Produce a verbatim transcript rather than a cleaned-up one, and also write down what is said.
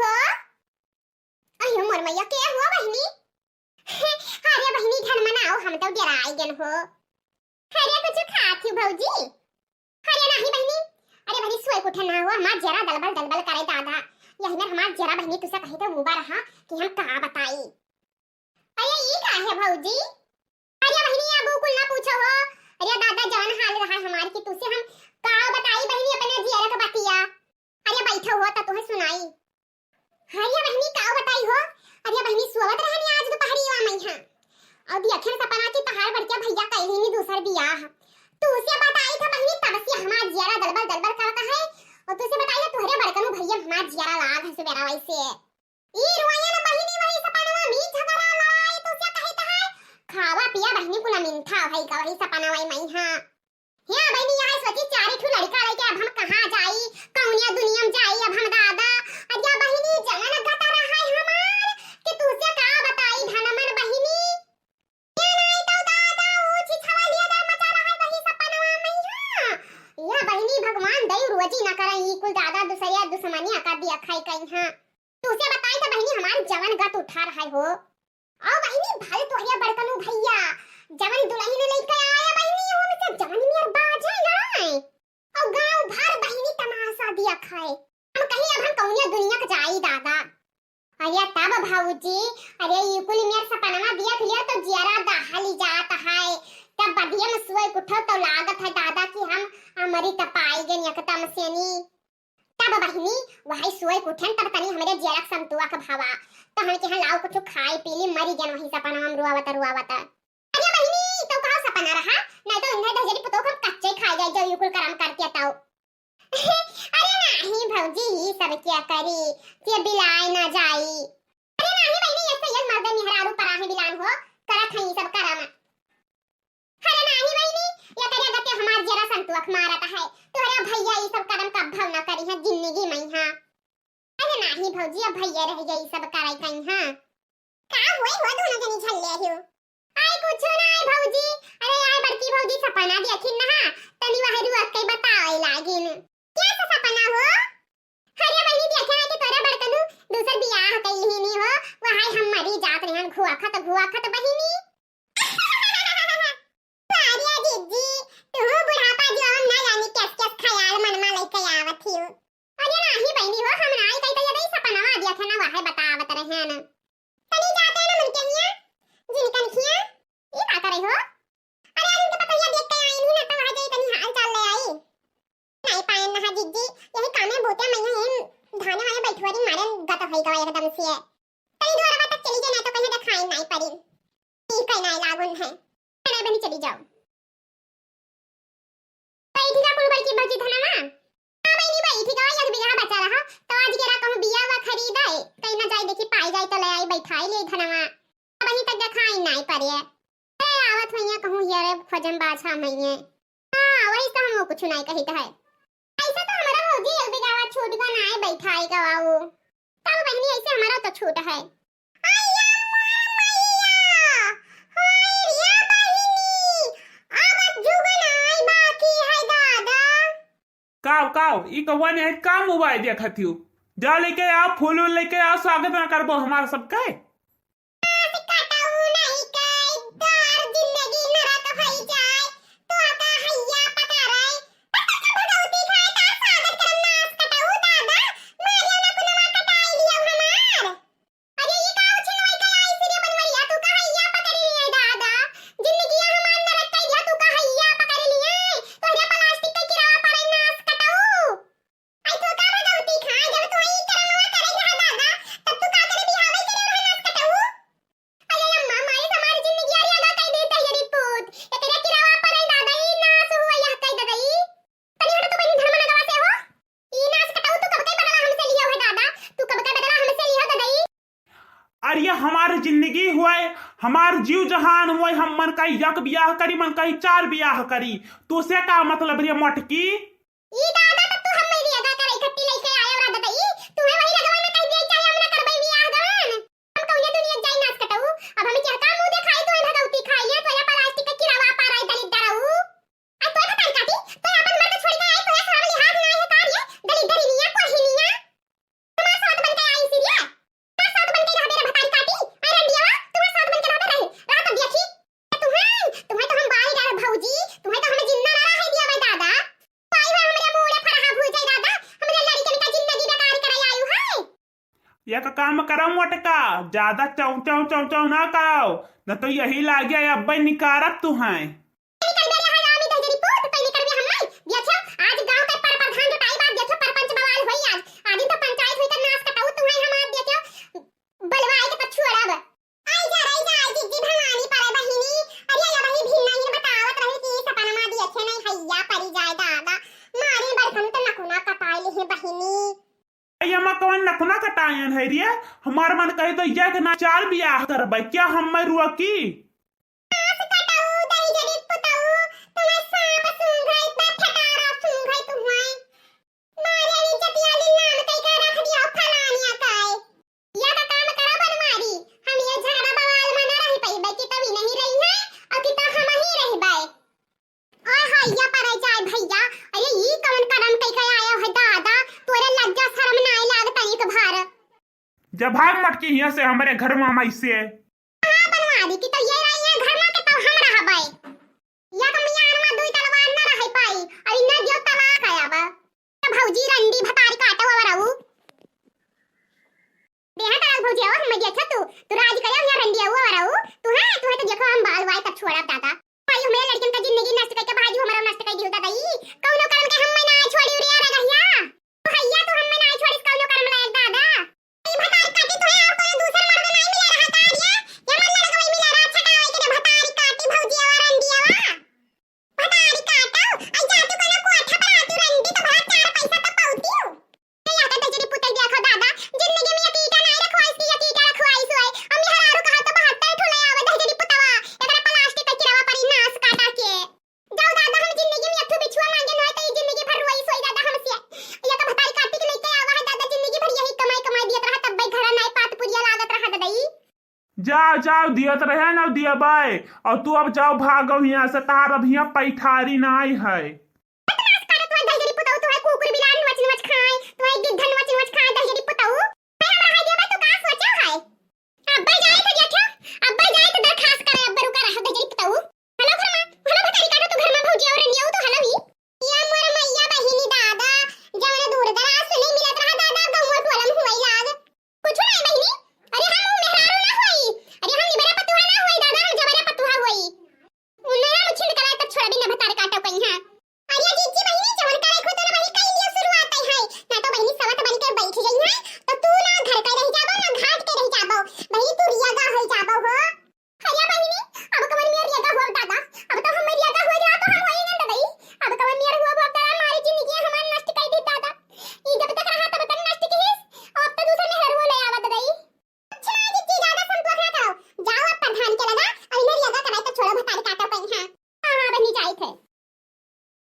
हो? अयो मोर मैया, के हुआ बहिनी? अरे बहिनी, ढन मनाओ, हम तो डेराइ गेन हो। अरे कुछ खात ही भौजी? अरे नाही बहिनी, अरे बहिनी सोए के उठे ना हुआ, हमार जियरा दलबल दलबल करे दादा। यही में हमार जियरा बहिनी तुसे कहे तो उबा रहा कि हम का बताई। अरे ई का है भौजी? अरे बहिनी अब उ कुल ना पूछो हो। अरे दादा जवन हाल रहा हमार कि तुसे हम का बताई बहिनी अपने जियरा के बतिया। अरे बैठो हो त तुहे सुनाई। अरे बहिनी का बताई हो। अरे बहिनी सोवत रहनी आज दोपहरिया में यहाँ। और देखे सपना कि तहार बड़का भैया कइले नी दूसर बियाह। तुसे बताई था बहिनी तब से हमार जियरा दलबल दलबल करता है। और तुसे बताई था तुहरे बड़कनू भैया हमार जियरा लाग है सुबेरा वैसे। ई रोयन बहिनी वही सपनवा में झगड़ा लड़ाई तुसे कहत है। खावा पिया बहिनी कुल मिंथा भई का वही सपनवा में हाँ। हे बहिनी, यह सोची चारी ठू लड़का लेके अब हम कहाँ जाई, कौनिया दुनिया में जाई अब हम दादा। अरे बहिनी, जलन गतर है हमार, कि तुसे का बताई धनमन बहिनी। ये नाई तो दादा, ऊ छिछवा लिया दर मचा रहा है वही सपनवा में हाँ। या बहिनी, भगवान दई रोजी न करे, ई कुल दादा दूसरिया दुश्मनिया का दिया खाई कहीं हाँ। तुसे बताई तो बहिनी, हमार जवन गत उठा रहा है हो। अउ बहिनी, भल तोहरे बड़कनू भैया, जवन दुलहिन लइके आया बहिनी, ओमे से जवन नियर बाजे लड़ाए। अउ गाँव भर बहिनी तमासा दिया खाए। हम कहीं अब हम कौनिया दुनिया के जाई दादा। अरे तब भौजी, अरे ई कुल नियर सपनवा दिया लिया तो जियरा दहाली जात है। तब बदिया में सोए के उठो तो लागत है दादा कि हम अमरी त पाई गेन एकदम से नी। तब बहिनी, वही सोए के उठेन, तब तनी हमरे जियरा के संतुआ के भावा। तो हम कहे, "लाओ कुछ खाए पी ली, मरी गेन वही सपनवा में रोआवत, रोआवत।" अरे बहिनी, तो का सपना रहा? नहीं तो इन्हें दहजरी पुतोह हम कच्चे खा जाए, जो यू कुल करम करके ताऊ। अरे नाही भौजी, ई सब क्या करी? ये बिलाए ना जाई। अरे नाही बहिनी, ये सैयद मर्द मेहरारू पराहे बिलान हो, करत है ई सब करम। अरे नाही बहिनी, ये करे गते हमार जरा संतोख मारत है। तोहरे भैया ई सब करम कब भव ना करी है जिंदगी में, हाँ। अरे नाही भौजी, अब भैया रह गई सब करे कहीं, हाँ। का होए हो दोनों जनी झल्ले हो? आई कुछ ना आई भौजी। अरे आई बड़की भौजी सपना देखिन ना, हाँ। तनी वह रुआ के बताए लागिन। क्या सा सपना हो? अरे बहिनी, देखे है कि तोरे बड़कनू दूसर बियाह कइली ही नी हो, वहाई हम मरी जात रहन घुआखत, घुआखत बहिनी। अरे जिज्जी, तू बुढ़ापा जो हम ना जानी कस कस ख्याल मन मा लइके आवत हियो। अरे नाही बहिनी हो, हम नाही कही तो ये सपनवा देखे ना, वहाई बतावत रहन। तनी जाते ना मन के हिया, जिनकन खिया, ई का करे हो? अरे आज उनके पतैया देख के आई नहीं ना, तो वहाँ जाई तनी हाल चाल ले आई। नाही पायन नहा जिज्जी, यही कामे बोते में यही धाने वाले बैठवारी मारे गत होई गवा एकदम से। तनी दुआरवा तक चली जाए ना तो कहीं देखाई नाही पड़ी। ई कहीं नाही लागुन है। नाही बनी चली जाओ। बैठी जा कुल बड़की भौजी धनवा। हाँ बहिनी बैठी गवा, एक बीघा बचा रहा, तो आज गेरा कहूँ बिया हुआ खरीद आए, कहीं ना जाए देखी पाई जाए तो ले आई बैठाई ले धनवा। अब वहीं तक देखाई नाही पड़े। ए, आवत होइया कहूँ हियरे खोजम बाछा मइये। हाँ, वही से हम कुछ नाही कहित है। ऐसे तो हमारा भौजी एक बीघा छूट गो नाही बैठाई गवाऊ। तब बहिनी ऐसे हमारा तो छूट है। अय्या मोर मैया, होय रे बहिनी, अब जुग नाही बाकी है दादा। काव, काव, ई कौआ ने का mobile देखत हियो? जा लेके आ, फूल वूल लेके आ, स्वागत ना करबो हमार सबके। नास कटऊ नहीं के, तोर जिंदगी नरक भई जाए, तो का हैया पकड़े, पता का भगवती खाए, का स्वागत करम नास कटऊ दादा, मारिया ना कुनवा कटाई लियो हमार। अरे ई का उछिन वही का आई सिरे बनवरिया, तू का हैया पकड़ लिए दादा, जिंदगिया हमार नरक कई दिया, तू का हैया पकड़ लिए, तोहरे प्लास्टिक के किरावा पर नास कटऊ। आई तो का भगवती खा, जब तू ई करमवा करे रहा दादा, तब तू का करे बिहावे करे रहा नास कटऊ। अरे अम्मा, माई हमारी जिंदगी अरे अदा कई देता है रे पूत, एकरे किरावा पर दादा ई नास हुआ यह कई दादा ई। तनी हट तो बहिनी धर्म नगवा से हो। ई नास कटऊ तू कब के बदला हमसे लियो है दादा, तू कब के बदला हमसे लियो दादा ई। अरे हमार जिंदगी हुए, हमार जीव जहान हुए, हम मन कही यक बियाह करी, मन कही चार बियाह करी, तोसे का मतलब रे मटकी? ई दादा, तब तू हम मेरी अदा करे इकट्ठी लेके आए और दादा ई, तू है वही लगवा में कह दिया, चाहे हम ना करबे बियाह गवन। हम कौने दुनिया जाई नास कटऊ, अब हमें क्या काम मुंह दिखाई तू है भगवती खाई लिया, तोरा प्लास्टिक का किरावा पा रहा है दलित दरऊ। आ तोय बताई काकी, तोय आपन मर्द छोड़ के आई, तोय सावली हाथ ना है कार ये, दलित दरिनिया, कोहिनिया। हमार साथ बन के आई सी एक काम करौ मोटका, ज्यादा चौं चौं चौं चौं ना करौ, न तो यही लागे अब्बै निकारब तुहैं। नहीं करबे रे हरामी दहिजरी पूत, तैं नहीं करबे हम नहीं। देखियो, आज गाँव के पर प्रधान जुटाई बात, देखियो, परपंच बवाल होई आज। आदिन तो पंचायत हुई तो नास कटाऊ तुहैं हम आज, देखियो, बलवाई के तो छोड़ब। आई जा, रही जा, आई जिज्जी भवानी परे बहिनी। अरे या बहिनी भिन्ना ही बतावत रही कि सपनमा देखियो नहीं हैया परी जाए दादा। मारिन बड़कन तो नकुना कटाई लिहे बहिनी। अय्या माँ कवन नखुना कटायन है रे? हमार मन कहे तो ये के ना चार बियाह करबै, क्या हम मैं रुआ की? नास कटाऊ, दहिजरी पुताऊ, तुम्हें सांप सूंघै, इतना फटारा सूंघै तुम्हें। मारे इज्जतिया ली नाम कई का रख दिया फलानिया काए। या का काम करा बनवारी, हम ये झगड़ा बवाल में ना रह पइबै कि तभी नहीं रही है और कि तो हम ही रहबै। ओए हैया परे जाए भैया, अरे ई कवन करम कई के आयो है दादा, तोरे लज्जा शरम नाय लागत एक बार। जब भाग मटकी हियां से हमरे घर में माई से। हाँ बनवारी की तो ये रही है घर में के तो हम रहबै। या तो मियाँ अनमा दुई तलवार न रह पाई, अरे न दियो तलाक आया बा। तो भौजी रंडी भतारी काटो वरऊ। देहा तलाक भौजी आवा हम देखो तू, तू राज कयो या रंडी आवा वरऊ, तू है, तू है तो देखो हम बाल वाए तब छोड़ा दादा। भाई, हमें लड़कन का जिंदगी नष्ट करके भाजी हमारा नष्ट कर दियो दादा। ई कौनो करम के हम ना छोड़ी रे रे गहिया। तो हैया तो हम ना छोड़िस कौनो करम लायक दादा। ई भतारी काटी तो है और कोई दूसर मर्द नहीं मिले रहा का रे? ये मन लड़का वही मिले रहा छटावे के भतारी काटी भौजी आवा रंडी आवा। भतारी काटो, आई जा तू कोनो कोठा पर आती रंडी तो भला चार पैसा तो पौती हो। ए, या तो दहिजरी पुतई देखो दादा, जिंदगी में एक ईंटा नहीं रखवाइस कि एक ईंटा रखवाइस होए। अम्मी हरारू कहा तो बहत्तर ठो ले आवे दहिजरी पुतवा, एकरा प्लास्टिक के किरावा परी नास काटा के। जाओ दादा, हम जिंदगी में एक ठो बिछुआ मांगे न होए तो ये जिंदगी भर रोई सोई दादा हमसे। या तो भतारी काटी के लेके आवा है दादा, जिंदगी भर यही कमाई कमाई दियत रहा, तब भाई घर नहीं पात पुरिया लागत रहा दादा ई। जाओ, जाओ, दियत रहे ना दियबै। और तू अब जाओ, भागो हियां से, तार अब हियां पैठारी नाई है।